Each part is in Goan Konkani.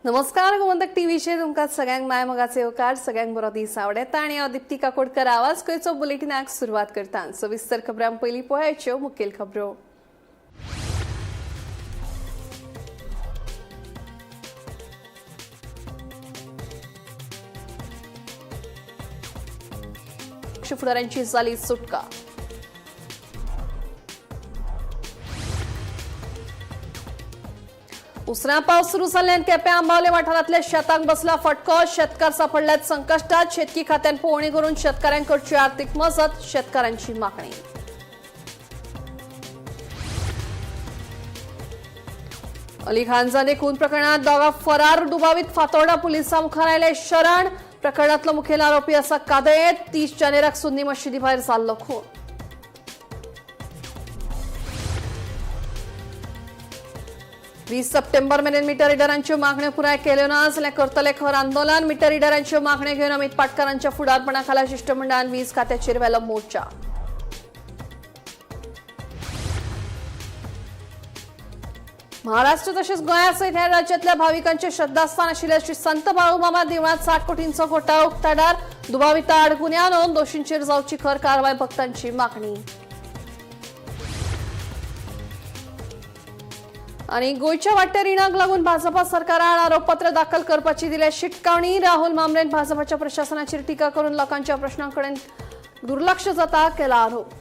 नमस्कार, गोमंतक टीव्हीचेर तुमकां सगळ्यांक माय मोगाचे येवकार. सगळ्यांक बरो दीस आवडेता आनी हांव दिप्ती काकोडकर आवाज गोंयचो बुलेटिनाक सुरवात करता. सविस्तर खबरां पयलीं पळयाच्यो मुखेल खबरो. फुडाऱ्यांची जाली सुटका. उसरां पावस सुरू जाल्ल्यान केप्यां आंबावले वाठारांतल्या शेतांक बसला फटको. शेतकार सापडल्यात संकश्टात. शेतकी खात्यान पळोवणी करून शेतकऱ्यांक करची आर्थिक मजत, शेतकऱ्यांची मागणी. अली खानजादे खून प्रकरणात दोगा फरार दुबावीत फातोर्डा पुलिसां मुखार आयले शरण. प्रकरणातलो मुखेल आरोपी आसा कादयेंत. 30 जानेराक सुन्नी मशिदी भायर जाल्लो खून. 20 सप्टेंबर मेरेन मिटर रिडरांच्यो मागण्यो पुराय केल्यो ना जाल्यार करतले खर आंदोलन. मिटर रिडरांच्यो मागण्यो घेवन अमित पाटकारांच्या फुडारपणा खाला शिश्टमंडळान वीज खात्याचेर व्हेलो मोर्चा. महाराष्ट्र तशेंच गोंया सयत हेर राज्यांतल्या भाविकांचे श्रद्धास्थान आशिल्ल्या श्री संत बाळूमामा देवळांत 60 कोटींचो घोटाळो उक्ताडार. दुबाविता आड गुन्यांव नोंद, दोशींचेर जावची खर कारवाय, भक्तांची मागणी. आणि गोंयच्या वाडट्या रिणाक लागून भाजपा सरकारान आरोपपत्र दाखल करपाची दिल्या शिटकावणी. राहुल मामरेन भाजपाच्या प्रशासनाचेर टिका करून लोकांच्या प्रश्नांकडेन दुर्लक्ष जाता, केला आरोप.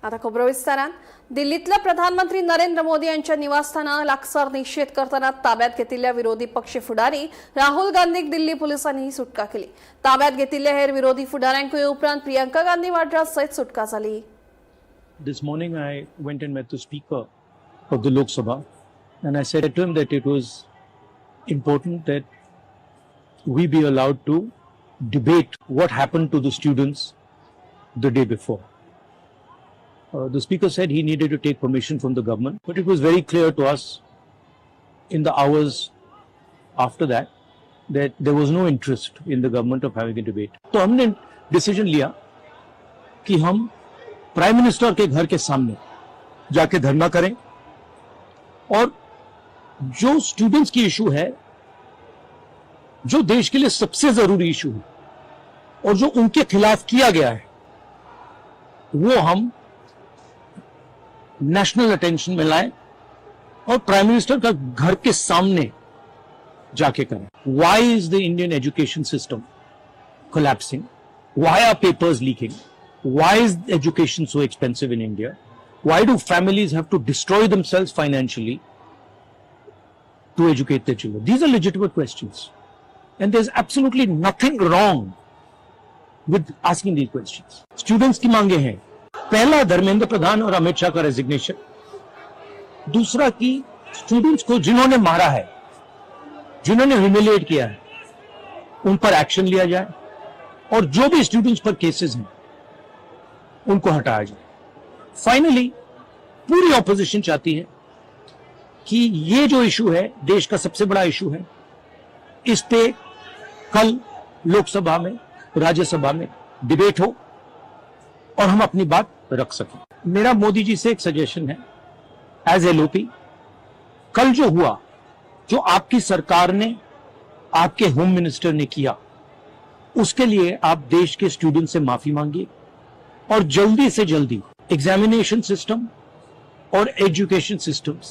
आता खबरो विस्तारान. दिल्लीतल्या प्रधानमंत्री नरेंद्र मोदी यांच्या निवासस्थाना लागसार निषेध करताना ताब्यात घेतिल्ल्या विरोधी पक्ष फुडारी राहुल गांधीक दिल्ली पुलिसांनी सुटका केली. ताब्यात घेतिल्ल्या हेर विरोधी फुडाऱ्यांकूय उपरांत प्रियंका गांधी वाड्रा सयत सुटका जाली. This morning I went and met the Speaker of the Lok Sabha, and I said to him that it was important that we be allowed to debate what happened to the students the day before. The Speaker said he needed to take permission from the government, but it was very clear to us in the hours after that that there was no interest in the government of having a debate. तो हमने डिसीजन लिया कि हम प्राइम मिनिस्टर के घर के सामने जाके धरना करें और जो स्टूडेंट्स की इशू है, जो देश के लिए सबसे जरूरी इशू है और जो उनके खिलाफ किया गया है, वो हम नेशनल अटेंशन में लाएं और प्राइम मिनिस्टर का घर के सामने जाके करें. Why is the Indian education system collapsing? Why are papers leaking? Why is education so expensive in India? Why do families have to destroy themselves financially to educate their children? These are legitimate questions. And there's absolutely nothing wrong with asking these questions. Students की मांगे हैं, पहला धर्मेंद्र प्रधान और अमित शाह का रेजिग्नेशन, दूसरा कि स्टूडेंट्स को जिन्होंने मारा है, जिन्होंने ह्यूमिलिएट किया है, उन पर एक्शन लिया जाए और जो भी स्टूडेंट्स पर केसेस हैं उनको हटाया जाए. फाइनली पूरी ऑपोजिशन चाहती है कि ये जो इशू है, देश का सबसे बड़ा इशू है, इस पे कल लोकसभा में, राज्यसभा में डिबेट हो और हम अपनी बात रख सकें. मेरा मोदी जी से एक सजेशन है एज एलओपी. कल जो हुआ, जो आपकी सरकार ने, आपके होम मिनिस्टर ने किया, उसके लिए आप देश के स्टूडेंट से माफी मांगिए और जल्दी से जल्दी एग्जामिनेशन सिस्टम और एजुकेशन सिस्टम्स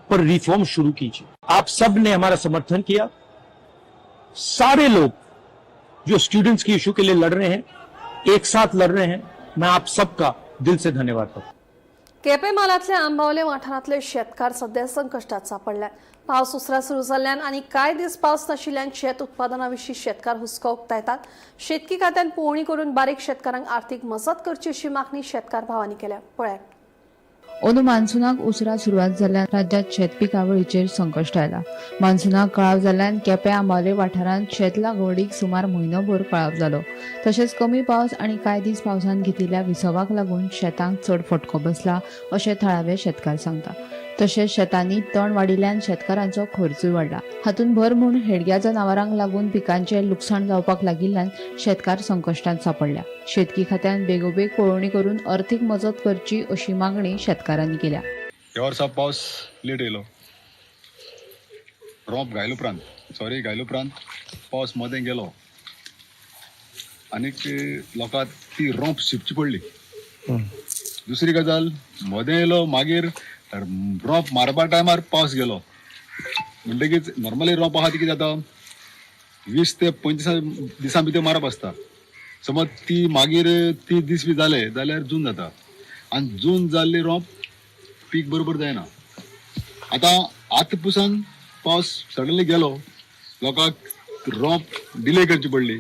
पर रिफॉर्म शुरू कीजिए. आप सब ने हमारा समर्थन किया. सारे लोग जो स्टूडेंट्स की इशू के लिए लड़ रहे हैं, एक साथ लड़ रहे हैं, मैं आप सबका दिल से धन्यवाद करता हूं. केपें म्हालांतल्या आंबावले वाठारांतले शेतकार सध्या संकश्टात सांपडल्यात. पावस उसरां सुरू जाल्ल्यान आनी कांय दीस पावस नाशिल्ल्यान शेत उत्पादना विशीं शेतकार हुस्को उक्तायतात. शेतकी खात्यान पळोवणी करून बारीक शेतकारांक आर्थिक मजत करची अशी मागणी शेतकार भावांनी केल्या. पळयात. अंदू मान्सुनाक उसरां सुरवात जाल्ल्यान राज्यांत शेत पिकावळीचेर संकश्ट आयला. मान्सुनाक कळाव जाल्ल्यान केपें आंबावले वाठारांत शेत लागवडीक सुमार म्हयनोभर कळाव जालो. तशेंच कमी पावस आनी कांय दीस पावसान घेतिल्ल्या विसवाक लागून शेतांक चड फटको बसला अशें थळावे शेतकार सांगता. तशेंच शेतांनी तण वाडिल्ल्यान शेतकारांचो खर्चूय वाडला. हातूंत भर म्हूण हेडग्या जनावरांक लागून पिकांचें लुकसाण जावपाक लागिल्ल्यान शेतकार संकश्टांत सांपडल्या. शेतकी खात्यान बेगोबेग पळोवणी करून अर्थीक मजत करची अशी मागणी शेतकारांनी केल्या. ह्या वर्सा पावस लेट येयलो, रोंप घायलो उपरांत, सॉरी घायलो उपरांत पावस मदें गेलो आनीक लोकांक ती रोंप शिंपची पडली. दुसरी गजाल, मदें येयलो मागीर रोंप मारपा टायमार पावस गेलो म्हणटकीच नॉर्मली रोंप आहा ती कितें जाता, 20 ते 25 दिसां भितर मारप आसता. समज ती मागीर 30 दीस बी जाले जाल्यार जून जाता आनी जून जाल्ली रोंप पीक बरोबर जायना. आतां आतां पुसान पावस सडनली गेलो, लोकांक रोंप डिले करची पडली.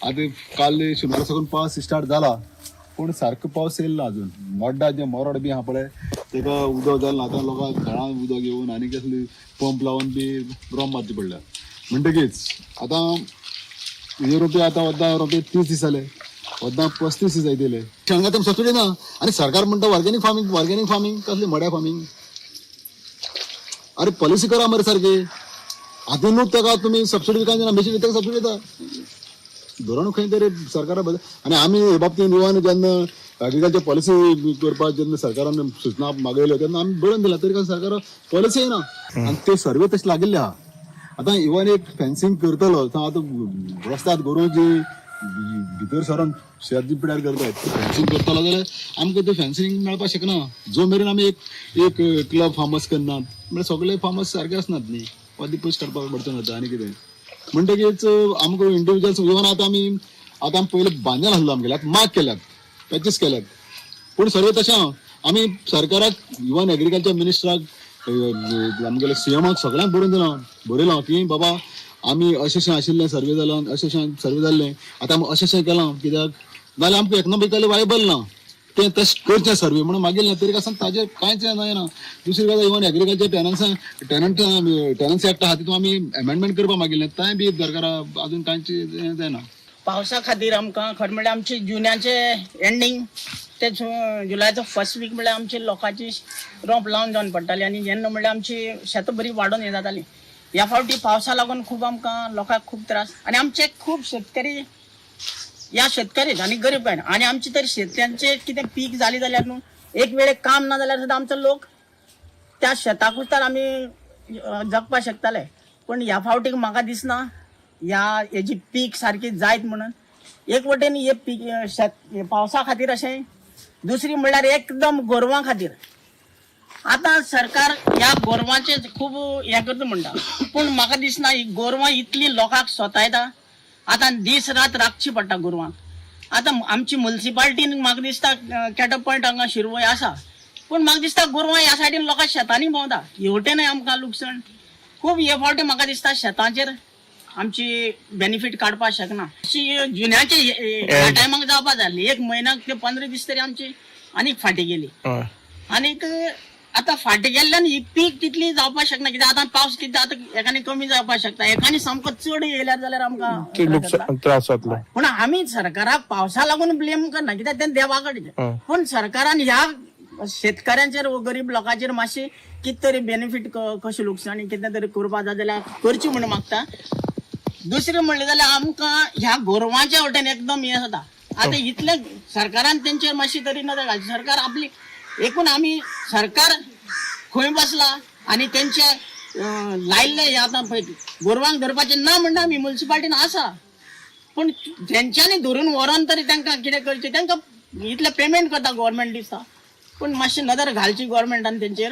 आतां काल शेनवारा साकून पावस स्टार्ट जाला पूण सारको पावस येयलो ना अजून. मोड्डा जें मोरड बी आहा पळय तेका उदक जालें ना, आतां लोकांक घरान उदक घेवन आनी कसली पंप लावन बी रोंप मारची पडल्या. म्हणटकीच आतां हे रोपे आतां वद्दां रोपे 30 दीस जाले, वद्दां 35 दीस जायत येयले. शेणगां सबसिडी ना आनी सरकार म्हणटा ऑर्गेनीक फार्मींग, ऑर्गेनीक फार्मींग कसली मड्या फार्मींग. अरे पॉलिसी करा मरे सारकी, आदी न्हू तेका तुमी सबसिडी काय दिना, मेशीन तेका सबसिडी दिता. धोरण खंय तरी सरकारा बदल. आनी आमी हे बाबतींत इवन जेन्ना एग्रीकल्चर पॉलिसी करपाक जेन्ना सरकारान सुचना मागयल्यो तेन्ना आमी बरोवन दिला, तरी काय सरकार पॉलिसी येना आनी त्यो सर्वे तशें लागिल्ले आहा. आतां इवन एक फेन्सिंग करतलो आतां रस्त्यात गोरवां जी भितर सरोन शेत जी पिड्यार करतात, फेन्सिंग करतलो जाल्यार आमकां तें फेन्सिंग मेळपाक शकना. जो मेरेन आमी एक एक क्लब फार्मस करनात, म्हळ्यार सगळे फार्मस सारके आसनात न्ही, वा पयस काडपाक अडचण जाता आनी कितें. म्हणटकीच आमकां इंडिविज्युअल्स इवन आतां आमी पयले बांदेल आसलो आमगेले, आतां माग केल्यात, पॅचीस केल्यात, पूण सर्वे तशें आहा. आमी सरकाराक इवन एग्रीकल्चर मिनिस्टराक, आमगेले सीएमाक सगळ्यांक बरोवन दिलां, बरयलां की बाबा आमी अशें आशिल्लें सर्वे जालां, अशें सर्वे जाल्लें, आतां आमी अशें केलां कित्याक नाजाल्यार आमकां इकनॉमिकली वायबल ना, तें तशें करचें सर्वे म्हणून मागीर तरी आसतना ताजेर कांयच जायना. दुसरी गजाल, इवन एग्रीकल्चर टेनन्सी एक्ट आहा तितून आमी एमेंडमेंट करपाक मागिल्लें, तेंय बी सरकारा अजून कांयच हें जायना. पावसा खातीर आमकां खरें म्हणल्यार आमचे जुनाचे एंडींग ते जुलायचो फर्स्ट वीक म्हणल्यार आमची लोकांची रोंप लावन जावन पडटाली आनी जेन्ना म्हणल्यार आमची शेतां बरी वाडोवन हें जाताली. ह्या फावटी पावसा लागून खूब आमकां लोकांक खूब त्रास आनी आमचे खूब शेतकरी ह्या शेतकरीच आनी गरीब काय आनी आमची तर शेतकऱ्यांचे कितें पीक जाली जाल्यार न्हू एक वेळे काम ना जाल्यार सुद्दां आमचो लोक त्या शेताकूच तर आमी जगपाक शकताले. पूण ह्या फावटीक म्हाका दिसना ह्या हेजी पीक सारकी जायत म्हणून. एक वटेन हे पीक शेत पावसा खातीर अशें, दुसरी म्हणल्यार एकदम गोरवां खातीर. आतां सरकार ह्या गोरवांचे खूब हें करता म्हणटा, पूण म्हाका दिसना ही गोरवां इतली लोकांक सोतायता. आतां दीस रात राखची पडटा गोरवांक. आतां आमची मुन्सिपाल्टीन म्हाका दिसता कॅटल पॉयंट हांगा शिरवय आसा, पूण म्हाका दिसता गोरवां ह्या सायडीन लोकां शेतांनी भोंवता, हेवटेनय आमकां लुकसाण खूब. हे फावटी म्हाका दिसता शेतांचेर आमची बेनिफीट काडपाक शकना. अशी जुन्याचे ह्या टायमाक जावपा जाल्ली, एक म्हयन्याक ते 15 दीस तरी आमची आनीक फाटीं गेली. आनीक आतां फाटीं गेल्ल्यान ही पीक तितली जावपाक शकना, कित्याक आतां पावस कितें आतां एकाने कमी जावपाक शकता, एकाने सामको चड येयल्यार जाल्यार आमकां त्रास जातलो. पूण आमी सरकाराक पावसा लागून ब्लेम करना, कित्याक तें देवा कडेन. पूण सरकारान ह्या शेतकऱ्यांचेर वो गरीब लोकांचेर मातशी कितें तरी बेनिफीट कशी लुकसाणी कितें तरी करपाक जाय जाल्यार करची म्हूण मागता. दुसरें म्हणलें जाल्यार आमकां ह्या गोरवांच्या वटेन एकदम हें जाता. आतां इतलें सरकारान तेंचेर मातशी तरी नदर घालची. सरकार आपली एकूण आमी सरकार खंय बसला आनी तेंचे लायल्ले हे आतां पळय गोरवांक धरपाचें ना म्हणटा आमी, मुन्सिपाल्टीन आसा, पूण तेंच्यांनी धरून व्हरोन तरी तांकां कितें करचें, तांकां इतलें पेमेंट करता गव्हर्मेंट दिसता, पूण मातशी नदर घालची गव्हर्मेंटान तेंचेर.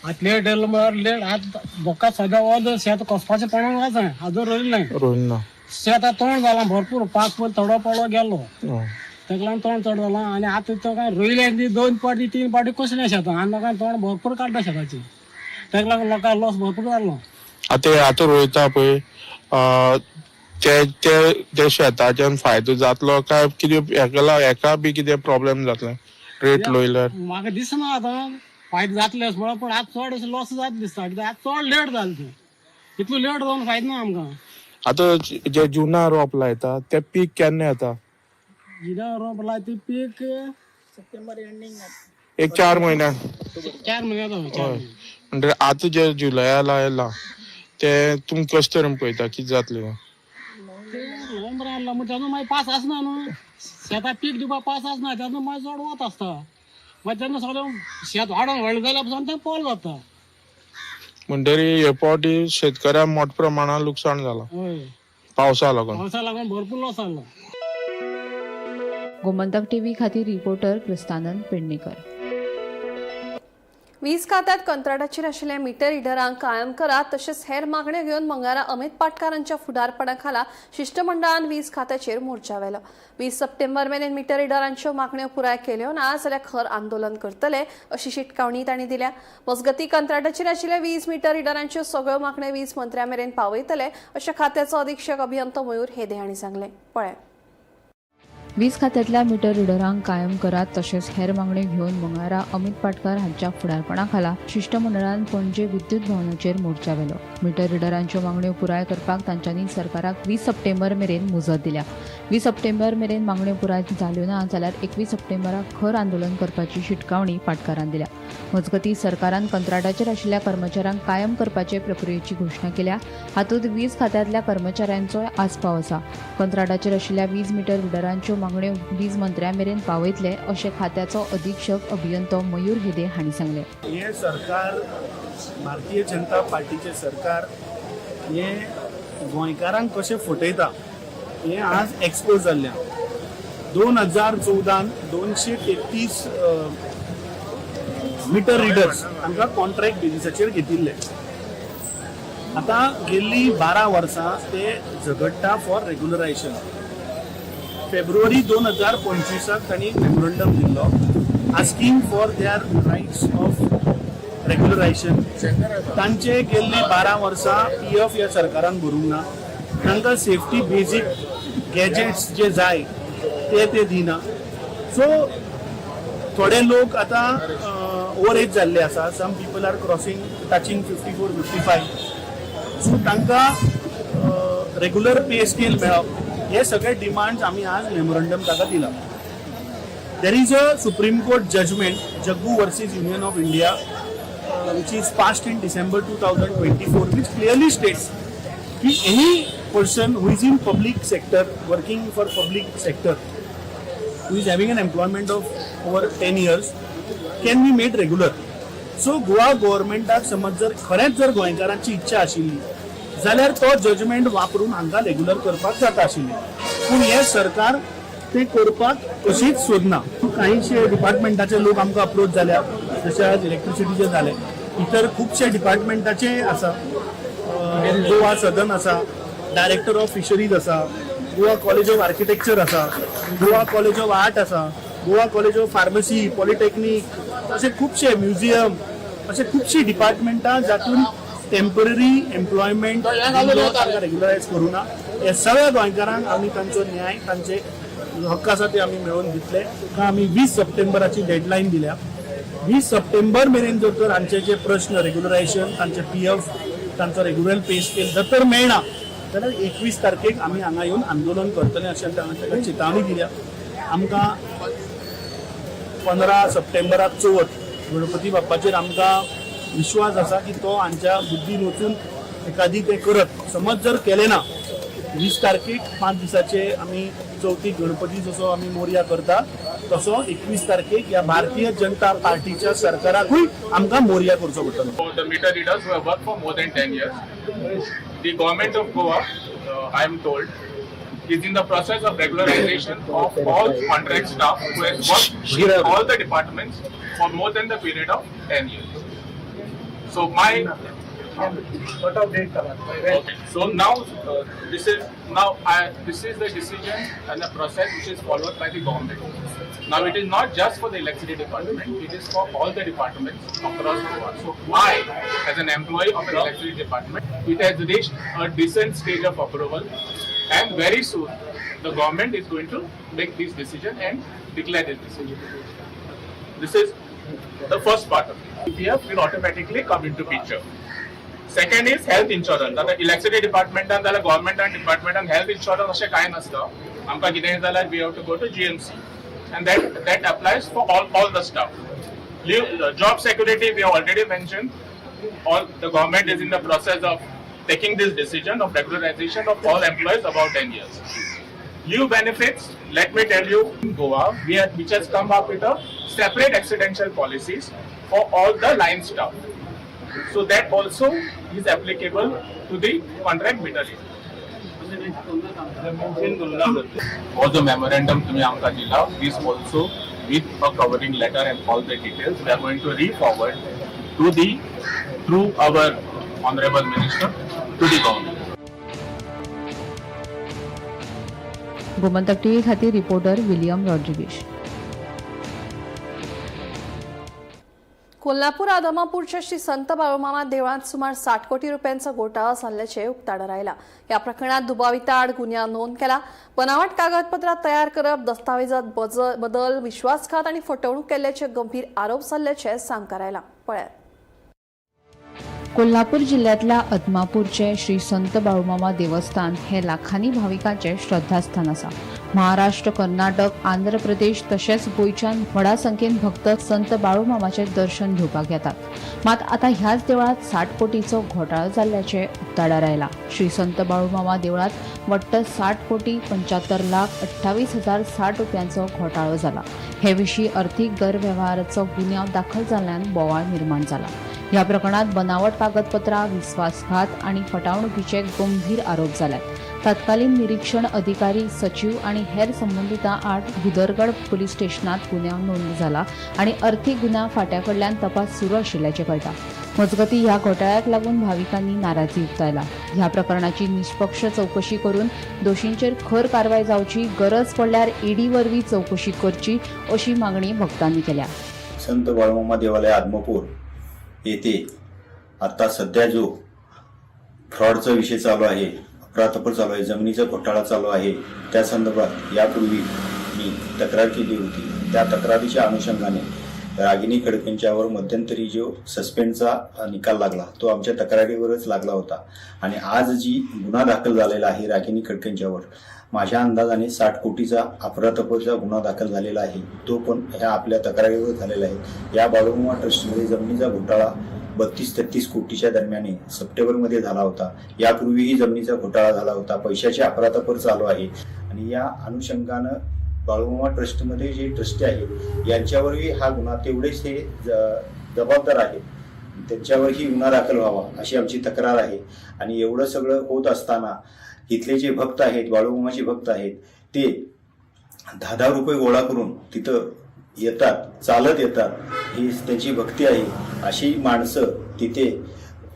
आतां लेट येयलो म्हळ्यार लेट. आतां धोका सद्या वत शेत कसपाचें पडोन आसा, अजून रोयलें ना. रोयल ना. शेतां तण जालां भरपूर, पावस पयलीं थोडो पडो गेलो, ताका लागून तण चड जालां आनी आतां तो काय रोयलें ती 2 पाटी 3 पाटी कसलें शेतां आनी लोकांक तण भरपूर काडटा शेताची, ताका लागून लोकांक लॉस भरपूर जालो. आतां आतां रोयता पळय ते ते शेताच्यान फायदो जातलो काय कितें हेका बी कितें प्रॉब्लेम जातले रेट लोयल्यार? म्हाका दिसना आतां फायदो जातले अशें म्हणून, पूण आतां चड अशें लॉस जाता दिसता, कित्याक आतां चड लेट जालें तें, इतलो लेट जावन फायदो ना आमकां. आतां जे जुना रोप लायता ते पीक केन्ना येता? जुना रोप लायता ते पीक सप्टेंबर एंडींग, एक 4 म्हयन्यान. 4 म्हयने जाता. म्हणजे आतां जे जुलया लायलां ते तुमी कशें तरेन पळयता कितें जातलें? नोव्हेंबर आयला म्हण तेजो मागीर पास आसना न्हू, शेतां पीक दिवपाक पास आसना, तेजो मागीर चड वत आसता. मागीर तेन्ना सगळें शेत वाडोन व्हडलें जाल्यार पसून तें पोल जाता. म्हणटरी हे फावटी शेतकऱ्यांक मोठ्या प्रमाणात लुकसाण जालां हय, पावसा लागून. पावसा लागून भरपूर लॉस जालो. गोमंतक टीव्ही खातीर रिपोर्टर क्रिस्तानंद पेडणेकर. वीज खात्यात कंत्राटाचेर आशिल्ल्या मिटर रिडरांक कायम करात तशेंच हेर मागण्यो घेवन मंगळारा अमित पाटकारांच्या फुडारपणा खाला शिश्टमंडळान वीज खात्याचेर मोर्चा व्हेलो. 20 सप्टेंबर मेरेन मिटर रिडरांच्यो मागण्यो पुराय केल्यो ना जाल्यार खर आंदोलन करतले अशी शिटकावणी तांणी दिल्या. मजगतीं कंत्राटाचेर आशिल्ल्या वीज मिटर रिडरांच्यो सगळ्यो मागण्यो वीज मंत्र्या मेरेन पावयतले अशें खात्याचो अधीक्षक अभियंतो मयूर हेदे हांणी सांगलें. पळय. वीज खात्यांतल्या मिटर रिडरांक कायम करात तशेंच हेर मागण्यो घेवन मंगळारा अमित पाटकार हांच्या फुडारपणा खाला शिश्टमंडळान पणजे विद्युत भवनाचेर मोर्चा व्हेलो. मिटर रिडरांच्यो मागण्यो पुराय करपाक तांच्यांनी सरकाराक 20 सप्टेंबर मेरेन मुजत दिल्या. 20 सप्टेंबर मेरेन मागण्यो पुराय जाल्यो ना जाल्यार 21 सप्टेंबराक खर आंदोलन करपाची शिटकावणी पाटकारान दिल्या. मजगतीं सरकारान कंत्राटाचेर आशिल्ल्या कर्मचाऱ्यांक कायम करपाचे प्रक्रियेची घोशणा केल्या. हातूंत वीज खात्यांतल्या कर्मचाऱ्यांचोय आस्पाव आसा. कंत्राटाचेर आशिल्ल्या वीज मिटर रिडरांच्यो मागण्यो वीज मंत्र्या मेरेन पावयतले अशें खात्याचो अधीक्षक अभियंतो मयूर हेदे हांणी सांगलें. हे सरकार, भारतीय जनता पार्टीचें सरकार हे गोंयकारांक कशें फटयता हें आज एक्सपोज जाल्लें. 2014 233 मिटर रिडर्स तांकां कॉन्ट्रॅक्ट बेजिसाचेर घेतिल्ले. आतां गेल्ली 12 वर्सां ते झगडटा फॉर रेगुलरायझेशन. फेब्रुवारी 2025 तांणी मेमोरंडम दिल्लो asking for their rights of regularisation. तांचे गेल्ली 12 वर्सां पी एफ ह्या सरकारान भरूंक ना. तांकां सेफ्टी बेजीक गॅजेट्स जे जाय ते ते दिना. सो थोडे लोक आतां ओवर एज जाल्ले आसा. Some people are crossing, touching 54, 55. So तांकां रेगुलर पे स्केल मेळप हे सगळे डिमांड्स आमी आज मेमोरंडम ताका दिला. There is a Supreme Court judgment, Jaggu versus Union of India, which is passed in December 2024, which clearly states की any person who is in public sector, working for public sector, who is having an employment of over 10 years, can be made regular. So Goa गव्हर्मेंटाक समज जर खरेंच जर गोंयकारांची इच्छा आशिल्ली जाल्यार तो जजमेंट वापरून हांकां रेगुलर करपाक जाता आशिल्लें. पूण हें सरकार तें करपाक कशीच सोदना. कांयशे डिपार्टमेंटाचे लोक आमकां अप्रोच जाल्या, जशे आज इलेक्ट्रिसिटीचे जाले, इतर खुबशे डिपार्टमेंटाचे आसा. गोवा सदन आसा, डायरेक्टर ऑफ फिशरीज आसा, गोवा कॉलेज ऑफ आर्किटेक्चर आसा, गोवा कॉलेज ऑफ आर्ट आसा, Goa college of pharmacy, polytechnic, असे खुबशे म्युझियम, असे खुबशीं डिपार्टमेंटां जातून टेम्पररी एम्प्लॉयमेंट रेग्युलरायज करूं ना. हे सगळ्या गोंयकारांक आमी तांचो न्याय, तांचे हक्क आसा ते आमी मेळोवन दितले. ताका आमी 20 सप्टेंबराची डेडलायन दिल्या. 20 सप्टेंबर मेरेन जर तर हांचे जे प्रश्न, रेग्युलरायझेशन, तांचे पी एफ, तांचो रेग्युलर पे स्केल जर तर मेळना जाल्यार 21 तारखेक आमी हांगा येवन आंदोलन करतले अशें तांकां चितावणी दिल्या. आमकां 15 सप्टेंबराक चवथ, गणपती बाप्पाचेर आमकां विश्वास आसा की तो हांच्या बुद्दीन वचून एकादी तें करत. समज जर केलें ना, 20 तारखेक 5 दिसाचे आमी चवथीक गणपती जसो आमी मोरया करता तसो 21 तारखेक ह्या भारतीय जनता पार्टीच्या सरकाराकूय आमकां मोरया करचो पडटलो. For the meter readers who have worked for more than 10 years, the government of Goa, I am told, is in the process of regularization of all contract staff who has worked in all the departments for more than the period of 10 years. So my Okay. So now this is the decision and the process which is followed by the government. Now it is not just for the electricity department; it is for all the departments across Goa. So I, as an employee of the electricity department, it has reached a decent stage of approval, and very soon the government is going to make this decision and declare this decision. This is the first part of it. PF will automatically come into picture. Second is health insurance. आतां इलेक्ट्रिसिटी डिपार्टमेंटान जाल्यार गव्हर्मेंटान डिपार्टमेंटान हेल्थ इन्शुरन्स अशें कांय नासता. आमकां कितेंय जाल्यार we have to go to GMC and that applies for all the staff. Leave, job security we have already mentioned. All the government is in the process of taking this decision of regularization of all employees about 10 years. Leave benefits, let me tell you, in Goa, we have, which has come up with a separate accidental policies for all the line staff. So that also is applicable to the contract meter reader. All the memorandum तुम्ही आमकां दिला, this also with a covering letter and all the details, we are going to re-forward to the, through our honorable minister, to the government. Gomantak TV खातीर रिपोर्टर विलियम रॉड्रिगेश. कोल्हापूर आदमापूरच्या श्री संत बाळूमामा देवळात सुमार 60 कोटी रुपयांचा घोटाळा झाल्याचे उक्ताडार आयला. या प्रकरणात दुबाविता आड गुन्यांव नोंद केला. बनावट कागदपत्रां तयार करप, दस्तावेजात बदल, विश्वासघात आणि फटवणूक केल्ल्याचे गंभीर आरोप जाल्ल्याचे सामकार आयला. पळयात. कोल्हापूर जिल्ह्यातल्या अदमापूरचे श्री संत बाळूमामा देवस्थान हे लाखांनी भाविकांचे श्रद्धास्थान आसा. महाराष्ट्र, कर्नाटक, आंध्र प्रदेश तशेंच गोंयच्यान व्हडा संख्येन भक्त संत बाळूमामाचें दर्शन घेवपाक येतात. मात आतां ह्याच देवळांत 60 कोटीचो घोटाळो जाल्ल्याचें उक्ताडार आयला. श्री संत बाळूमामा देवळांत वट्ट 60 कोटी 75 लाख 28 हजार 60 रुपयांचो घोटाळो जाला. हे विशीं अर्थीक गैरवेव्हाराचो गुन्यांव दाखल जाल्ल्यान बोवाळ निर्माण जाला. ह्या प्रकरणात बनावट कागदपत्रां, विश्वासघात आणि फटावणुकीचे गंभीर आरोप जाल्यात. तत्कालीन निरीक्षण अधिकारी, सचिव आणि हेर संबंदितां आड भुदरगड पोलीस स्टेशनात गुन्यांव नोंद जाला आणि अर्थीक गुन्यांव फांट्या कडल्यान तपास सुरू आशिल्ल्याचें कळटा. मजगतीं ह्या घोटाळ्याक लागून भाविकांनी नाराजी उक्तायला. ह्या प्रकरणाची निष्पक्ष चवकशी करून दोशींचेर खर कारवाय जावची, गरज पडल्यार ईडी वरवीं चवकशी करची अशी मागणी भक्तांनी केल्या. संत बाळूमामा देवालय आदमापूर येथे आता सध्या जो फ्रॉडचा विषय चालू आहे, अफरातफर चालू आहे, जमिनीचा घोटाळा चालू आहे, त्या संदर्भात यापूर्वी मी तक्रार केली होती. त्या तक्रारीच्या अनुषंगाने रागिनी खडकेंच्यावर मध्यंतरी जो सस्पेंडचा निकाल लागला तो आमच्या तक्रारीवरच लागला होता. आणि आज जी गुन्हा दाखल झालेला आहे रागिनी खडकेंच्यावर, माझ्या अंदाजाने 60 कोटीचा अफरातफरचा गुन्हा दाखल झालेला आहे, तो पण ह्या आपल्या तक्रारीवर झालेला आहे. या बाळूमामा ट्रस्टमध्ये जमिनीचा घोटाळा 32-33 कोटीच्या दरम्याने सप्टेंबरमध्ये झाला होता. यापूर्वीही जमिनीचा घोटाळा झाला होता. पैशाची अफरातफर चालू आहे आणि या अनुषंगानं बाळूमामा ट्रस्टमध्ये जे ट्रस्टी आहेत यांच्यावरही हा गुन्हा तेवढेच हे जबाबदार आहेत, त्यांच्यावरही गुन्हा दाखल व्हावा अशी आमची तक्रार आहे. आणि एवढं सगळं होत असताना इथले जे भक्त आहेत, बाळूमामाचे भक्त आहेत, ते 10-10 रुपये गोळा करून तिथं येतात, चालत येतात, ही त्यांची भक्ती आहे. अशी माणसं तिथे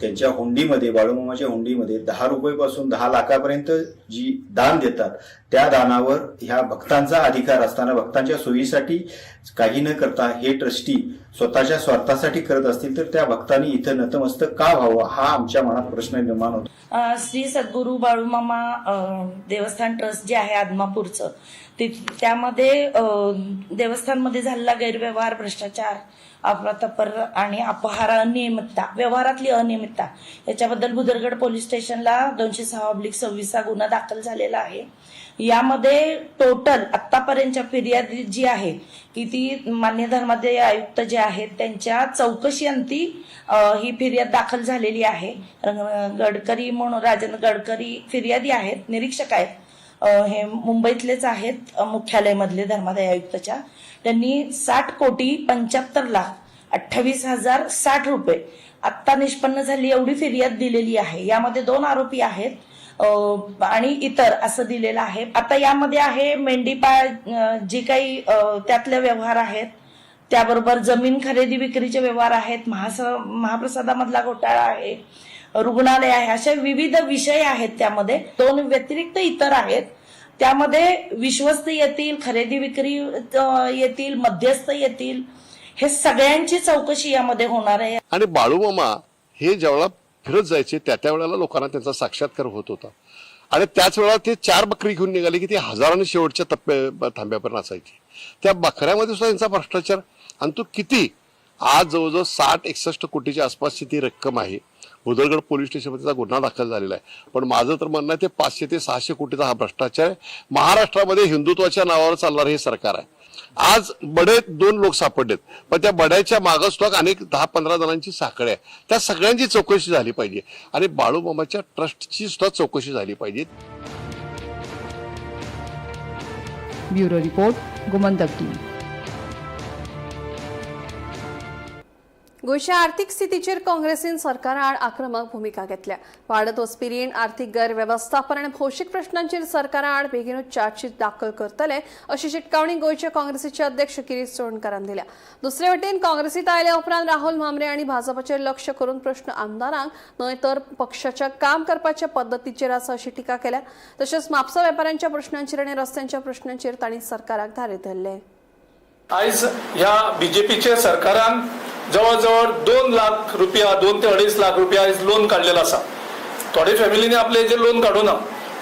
त्यांच्या हुंडीमध्ये, बाळूमामाच्या हुंडीमध्ये 10 रुपयेपासून 10 लाखापर्यंत जी दान देतात, त्या दानावर ह्या भक्तांचा अधिकार असताना भक्तांच्या सोयीसाठी काही न करता हे ट्रस्टी स्वतःच्या स्वार्थासाठी करत असतील तर त्या भक्तांनी इथं नतमस्तक का व्हावं, हा आमच्या मनात प्रश्न निर्माण होतो. श्री सद्गुरू बाळूमामा देवस्थान ट्रस्ट जे आहे आदमापूरचं, त्यामध्ये देवस्थानमध्ये झालेला गैरव्यवहार, भ्रष्टाचार, अफरातफर आणि अपहार, अनियमितता, व्यवहारातली अनियमितता याच्याबद्दल भुदरगड पोलीस स्टेशनला 206/26 गुन्हा दाखल झालेला आहे. यामध्ये टोटल आतापर्यंतच्या फिर्यादी जी आहे की ती मान्य धर्मादाय आयुक्त जे आहेत त्यांच्या चौकशी अंती ही फिर्याद दाखल झालेली आहे. गडकरी म्हणून राजेंद्र गडकरी फिर्यादी आहेत, निरीक्षक आहेत, हे मुंबईतलेच आहेत, मुख्यालयमधले धर्मादाय आयुक्तच्या. त्यांनी 60 कोटी 75 लाख 28 हजार 60 रुपये आत्ता निष्पन्न झाली एवढी फिर्याद दिलेली आहे. यामध्ये 2 आरोपी आहेत आणि इतर असं दिलेलं आहे. आता यामध्ये आहे मेंढीपाळ जी काही त्यातले व्यवहार आहेत, त्याबरोबर जमीन खरेदी विक्रीचे व्यवहार आहेत, महाप्रसादामधला घोटाळा आहे, रुग्णालय आहे, असे विविध विषय आहेत. त्यामध्ये 2 व्यतिरिक्त इतर आहेत. त्यामध्ये विश्वस्त येतील, खरेदी विक्री येतील, मध्यस्थ येतील, हे सगळ्यांची चौकशी यामध्ये होणार आहे. आणि बाळूमामा हे ज्यावेळेला फिरत जायचे त्या त्या वेळेला लोकांना त्यांचा साक्षात्कार होत होता. आणि त्याच वेळेला ते 4 बकरी घेऊन निघाले की ते हजारांनी शेवटच्या टप्प्या थांब्यापर्यंत असायची. त्या बकऱ्यामध्ये सुद्धा यांचा भ्रष्टाचार, आणि तो किती आज जवळजवळ 60-61 कोटीच्या आसपासची ती रक्कम आहे. भुदरगड पोलीस स्टेशनमध्ये त्याचा गुन्हा दाखल झालेला आहे. पण माझं तर म्हणणं आहे ते 500 ते 600 कोटीचा हा भ्रष्टाचार आहे. महाराष्ट्रामध्ये हिंदुत्वाच्या नावावर चालणारं हे सरकार आहे. आज बडे 2 लोक सापडलेत, पण त्या बड्याच्या मागं सुद्धा अनेक 10-15 जणांची साखळी आहे. त्या सगळ्यांची चौकशी झाली पाहिजे आणि बाळूमामाच्या ट्रस्टची सुद्धा चौकशी झाली पाहिजे. Bureau report, Gomantak TV. गोंयच्या आर्थिक स्थितीचेर काँग्रेसीन सरकारा आड आक्रमक भुमिका घेतल्या. वाडत वचपी रीण, आर्थिक गैरवेवस्थापन आनी भौशीक प्रश्नांचेर सरकारा आड बेगीनूच चार्जशीट दाखल करतले अशी शिटकावणी गोंयच्या काँग्रेसीचे अध्यक्ष गिरीश चोडणकारान दिल्या. दुसरे वटेन काँग्रेसीत आयल्या उपरांत राहुल म्हांबरे आनी भाजपाचेर लक्ष करून प्रश्न आमदारांक न्हय तर पक्षाच्या काम करपाच्या पद्दतीचेर आसा अशी टिका केल्या. तशेंच म्हापसा वेपाऱ्यांच्या प्रश्नांचेर आनी रस्त्यांच्या प्रश्नांचेर तांणी सरकाराक धारे धरले. आयज ह्या बीजेपीच्या सरकारान जवळ जवळ 2 लाख रुपया, 2 ते 2.5 लाख रुपया आयज लोन काडलेलो आसा. थोडे फॅमिलीनी आपले जे लोन काडूं ना,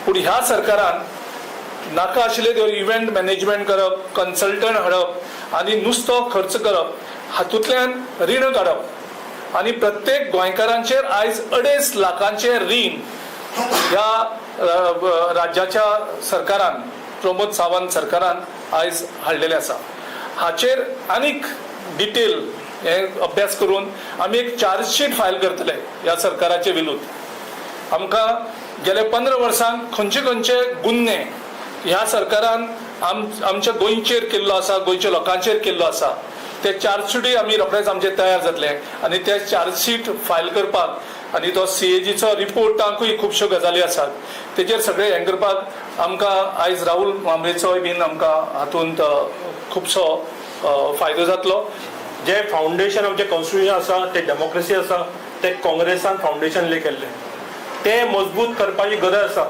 पूण ह्या सरकारान नाका आशिल्ले त्यो इव्हेंट मॅनेजमेंट करप, कन्सल्टंट हाडप आनी नुस्तो खर्च करप, हातूंतल्यान रीण काडप आनी प्रत्येक गोंयकारांचेर आयज 2.5 लाखांचें रीण ह्या राज्याच्या सरकारान, प्रमोद सावंत सरकारान आयज हाडलेलें आसा. हाचेर आनीक डिटेल हे अभ्यास करून आमी एक चार्जशीट फायल करतले ह्या सरकाराचे विरुद्ध. आमकां गेले 15 वर्सांक खंयचे खंयचे गुन्हे ह्या सरकारान आमच्या गोंयचेर केल्लो आसा, गोंयच्या लोकांचेर केल्लो आसा, ते चार्जशीटूय आमी रोखडेच आमचे तयार जातले आनी ते चार्जशीट फायल करपाक आनी तो सीएजीचो रिपोर्टाकूय खुबश्यो गजाली आसात तेजेर सगळें हें करपाक आमकां आयज राहुल म्हांबरेचोय बीन आमकां हातूंत खुबसो फायदो जातलो. जे फावंडेशन आमचें कॉन्स्टिट्युशन आसा ते डेमोक्रेसी आसा, ते काँग्रेसान फावंडेशन ले केल्लें, तें मजबूत करपाची गरज आसा.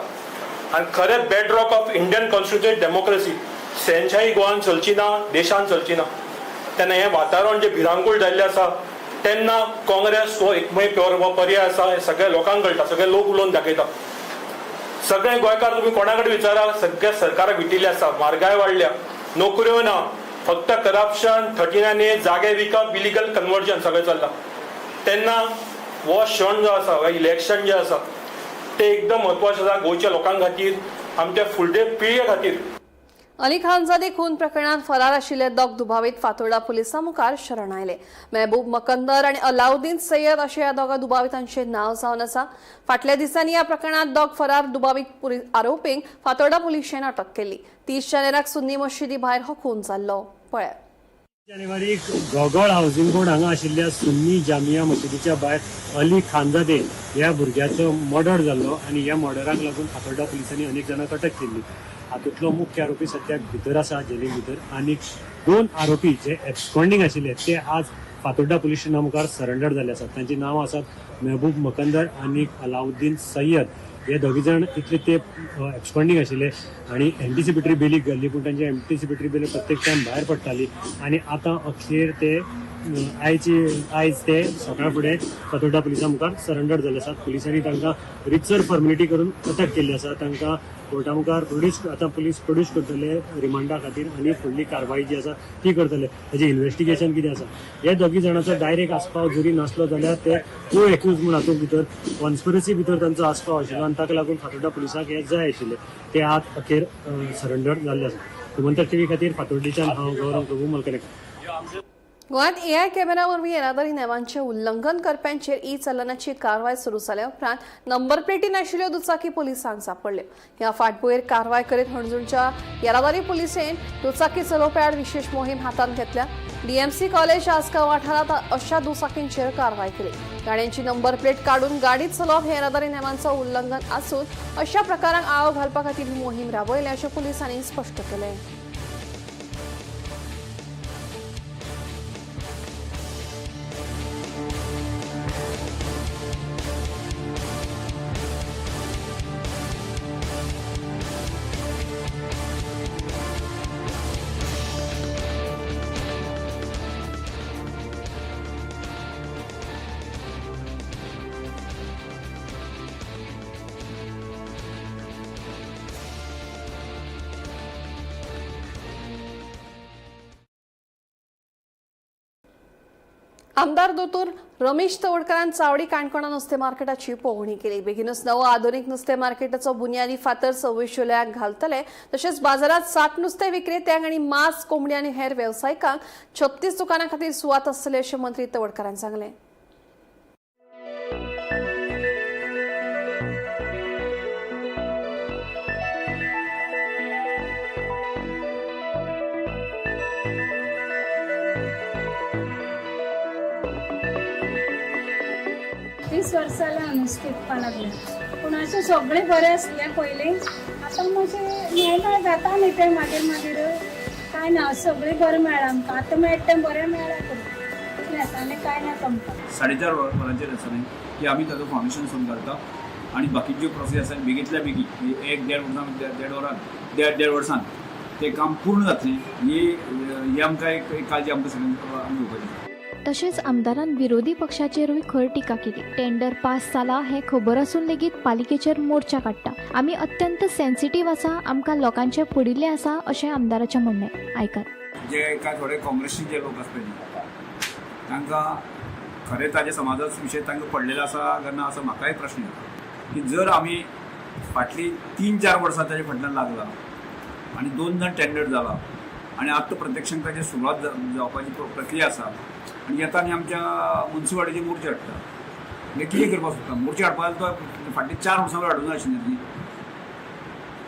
आनी खरें bedrock of Indian constitution democracy, शहनशाही गोवान चलची ना, देशान चलची ना. तेन्ना हें वातावरण जें भिरांकूळ जाल्लें आसा तेन्ना काँग्रेस हो एकमेव हो पर्याय आसा हें सगळ्या लोकांक कळटा, सगळे लोक उलोवन दाखयता. सगळे गोंयकार तुमी कोणा कडेन विचारा, सगळ्या सरकाराक विटिल्ले आसा. म्हारगाय वाडल्या, नोकऱ्यो ना, फक्त करप्शन, 39A, जागे विकप, इलिगल कन्वर्जन सगळें चल्लां. तेन्ना हो क्षण जो आसा, हो इलेक्शन जें आसा तें एकदम म्हत्वाचें आसा गोंयच्या लोकां खातीर, आमच्या फुडले पिळगे खातीर. अली खानजादे खून प्रकरणात फरार आशिल्ले दोग दुबावीत फातोर्डा पुलिसां मुखार शरण आयले. मेहबूब मकंदर आनी अलाउद्दीन सय्यद अशें ह्या दोगां दुबावितांचें नांव जावन आसा. फाटल्या दिसांनी ह्या प्रकरणांत दोग फरार दुबावीत आरोपींक फातोर्डा पुलिशेन अटक केल्ली. 30 जानेराक सुन्नी मशिदी भायर हो खून जाल्लो. पळयात. जानेवारीक घोगोळ हावसिंग बोर्ड हांगा आशिल्ल्या सुन्नी जामिया मशिदीच्या भायर अली खानजादे ह्या भुरग्याचो मर्डर जाल्लो आनी ह्या मर्डराक लागून फातोर्डा पुलिसांनी अनेक जाणांक अटक केल्ली. हातूंतलो मुख्य आरोपी सद्याक भितर आसा, जेलीन भितर, आनी 2 आरोपी जे एब्सकॉन्डिंग आशिल्ले ते आज फातोर्डा पुलीस स्टेशना मुखार सरेंडर जाल्ले आसात. तांची नांवां आसात मेहबूब मकंदर आनी अलाउद्दीन सय्यद. हे दोगी जाण इतले ते एब्सकॉन्डिंग आशिल्ले आनी एंटिसिपेटरी बेलीक घाल्ली, पूण तांची एंटिसिपेटरी बेल प्रत्येक टायम भायर पडटाली आनी आतां अखेर ते आयज ते सकाळ फुडें फातोर्डा पुलिसां मुखार सरेंडर जाल्ले आसात. पुलिसांनी तांकां रितसर फॉर्मेलिटी करून अटक केल्ली आसा. तांकां कोर्टा मुखार प्रोड्यूस आतां पुलीस प्रोड्यूस करतले रिमांडा खातीर आनी फुडली कारवाय जी आसा ती करतले. ताजें इन्वेस्टिगेशन कितें आसा, हे दोगी जाणांचो डायरेक्ट आस्पाव जरी नासलो जाल्यार ते को एक्यूज म्हूण हातूंत भितर कॉन्स्पिरसी भितर तांचो आस्पाव आशिल्लो आनी ताका लागून फातोर्डा पुलिसांक हे जाय आशिल्ले. ते आज अखेर सरेंडर जाल्ले आसा. गोमंतक टीव्ही खातीर फातोर्डेच्यान हांव गौरव प्रभू मलकनेकर. गोंयांत एआय कॅमेरा वरवीं येरादारी नेमांचें उल्लंघन करप्यांचेर ई चलनाची कारवाय सुरू जाल्या उपरांत नंबर प्लेटी नाशिल्ल्यो दुचाकी पुलिसांक सांपडल्यो. ह्या फाटभुंयेर कारवाय करीत हणजूणच्या येरादारी पुलिसेन दुचाकी चलोवप्या आड विशेष मोहीम हातांत घेतल्या. डीएमसी कॉलेज आसगांव वाठारांत अशा दुचाकींचेर कारवाय केली. गाडयांची नंबर प्लेट काडून गाडी चलोवप हे येरादारी नेमांचो उल्लंघन आसून अशा प्रकारांक आळो घालपा खातीर ही मोहीम राबयल्या अशें पुलिसांनी स्पश्ट केलें. आमदार दोतोर रमेश तवडकरान चावडी काणकोणा नुस्तें मार्केटाची पळोवणी केली. बेगीनूच नवो आधुनीक नुस्तें मार्केटाचो बुन्यादी फातर 26 जुलयाक घालतले. तशेंच बाजारात 60 नुस्तें विक्रेत्यांक आनी मांस, कोंबडी आनी हेर वेवसायिकांक 36 दुकानां खातीर सुवात आसतली अशें मंत्री तवडकरान सांगलें. 30 वर्सां जालें हांव नुस्तें विकपा लागलें, पूण अशें सगळें बरें आसलें पयलीं. आतां मातशें मेळना जाता न्ही तें मागीर मागीर कांय ना, सगळें बरें मेळ्ळां आमकां. आतां मेळटा तें बरें मेळ्ळां करून, आनी कांय ना आमकां. 4:30 वरांचेर आसा की आमी ताजो फावंडेशन सोडून घालता आनी बाकीच्यो ज्यो प्रोसेस आसा बेगींतल्या बेगीन, म्हणजे एक देड वर्सान देड वरान देड वर्सान तें काम पूर्ण जातलें ही आमकां एक काळजी आमकां सगळ्यांक आमी घेवपाची. तशेंच आमदारान विरोधी पक्षाचेरूय खर टिका केली. टेंडर पास जाला हें खबर आसून लेगीत पालिकेचेर मोर्चा काडटा. आमी अत्यंत सेन्सिटीव आसा, आमकां लोकांचें पडिल्लें आसा अशें आमदाराचें म्हणणें. आयकात. जे काय थोडे काँग्रेसी जे लोक आसता तांकां खरें ताजे समाजाचो विशय तांकां पडलेलो आसा काय ना असो म्हाकाय प्रश्न येता की जर आमी फाटलीं 3-4 वर्सां ताजे फाटल्यान लागला आनी 2 जाण टेंडर जाला आनी आतां प्रत्यक्षान ताची सुरवात जावपाची प्रक्रिया आसा आनी येता आनी आमच्या मुन्सिपालिटीचे मोर्चे हाडटा, म्हणजे कितें करपाक सोदता? मोर्चे हाडपाक तो फाटलीं 4 वर्सां हाडूंक नाशिल्लें ती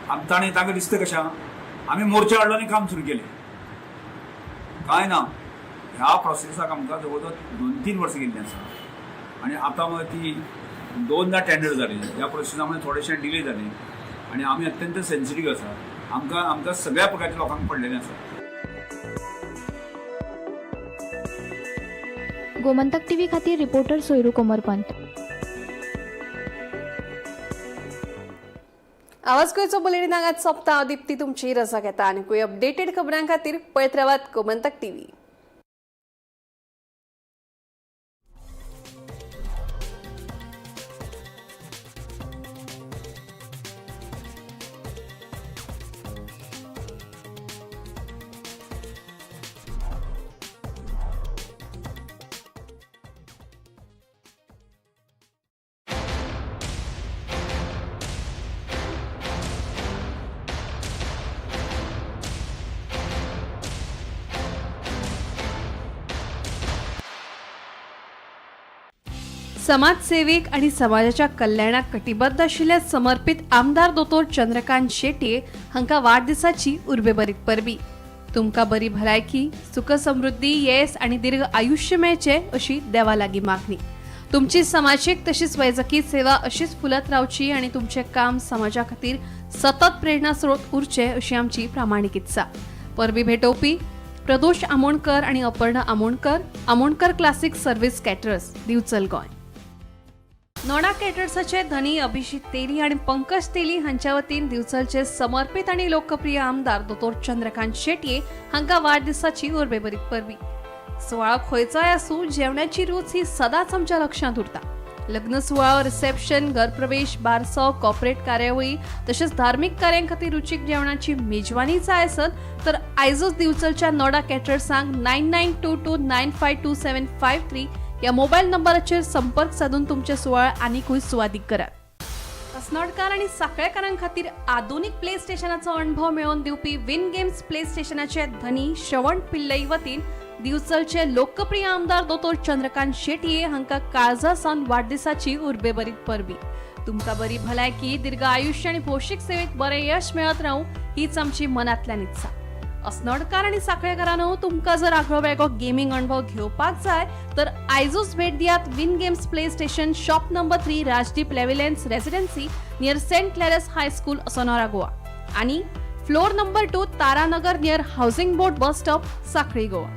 आमी ताणें तांकां दिसता कशें आमी मोर्चे हाडलो आनी काम सुरू केलें. कांय ना, ह्या प्रोसेसाक आमकां जवळ जवळ 2-3 वर्सां गेल्लीं आसा आनी आतां मागीर ती 2दा टेंडर जाली. ह्या प्रोसेसा मुळे थोडेशें डिले जालें आनी आमी अत्यंत सेन्सिटीव आसा, आमकां आमकां सगळ्या प्रकारच्या लोकांक पडलेलें आसा. गोमंतक टीव्ही खातीर रिपोर्टर सोयरू कोमरपंत. आवाज गोंयचो बुलेटीन हांगाच सोंपता. दीप्ती तुमची रजा घेता आनी कोय अपडेटेड खबरां खातीर पळयत रावात गोमंतक टीव्ही. समाजसेवेक आनी समाजाच्या कल्याणाक कटिबद्ध आशिल्ल्या समर्पित आमदार दोतोर चंद्रकांत शेट्ये हांकां वाडदिसाची उर्बेभरीत परबी. तुमकां बरी भलायकी, सुख समृद्धी, येस आनी दीर्घ आयुष्य मेळचें अशी देवा लागीं मागणी. तुमची समाजीक तशीच वैजकी सेवा अशीच फुलत रावची आनी तुमचें काम समाजा खातीर सतत प्रेरणा स्रोत उरचें अशी आमची प्रामाणीक इत्सा. परबी भेटोवपी प्रदोष आमोणकर आनी Aparna Amonkar, Amonkar classic service caterers, Divchal, Goa. Nona केटर्साचे धनी अभिषित तेली आनी पंकज तेली हांच्या वतीन दिवचलचे समर्पित आनी लोकप्रिय आमदार दोतोर चंद्रकांत शेट्ये हांकां वाडदिसाची उर्बेभरीत परबी. सुवाळो खंयचोय आसूं, जेवणाची रूच ही सदांच आमच्या लक्षांत उरता. लग्न सुवाळो, रिसेप्शन, घरप्रवेश, बारसो, कॉर्पोरेट कार्यावळी तशेंच धार्मीक कार्यां खातीर रुचीक जेवणाची मेजवानी जाय आसत तर आयजूच दिवचलच्या नोडा केटर्सांक 9922952753 या मोबायल नंबराचेर संपर्क साधून तुमचे सुवाळ आनीकूय सुवादीक करात. अस्नोडकार आनी साखळेकारां खातीर आधुनीक प्ले स्टेशनाचो अणभव मेळोवन दिवपी विन गेम्स प्ले स्टेशनाचे धनी श्रवण पिल्लई वतीन दिवचलचे लोकप्रिय आमदार दोतोर चंद्रकांत शेट्ये हांकां काळजा सावन वाडदिसाची उर्बेभरीत परबी. तुमकां बरी भलायकी, दीर्घ आयुश्य आनी भौशीक सेवेत बरें यश मेळत रावूं हीच आमची मनांतल्यान इत्सा. अस्नोडकार आनी साखळेकारांनो, तुमकां जर आगळो वेगळो गेमींग अणभव घेवपाक जाय तर आयजूच भेट दियात Win Games play station, shop number 3, Rajdeep Levilands residency, near Saint Clare's high school, Assonora, Goa आनी floor number 2, Taranagar, near housing board bus stop, Sanquelim, Goa.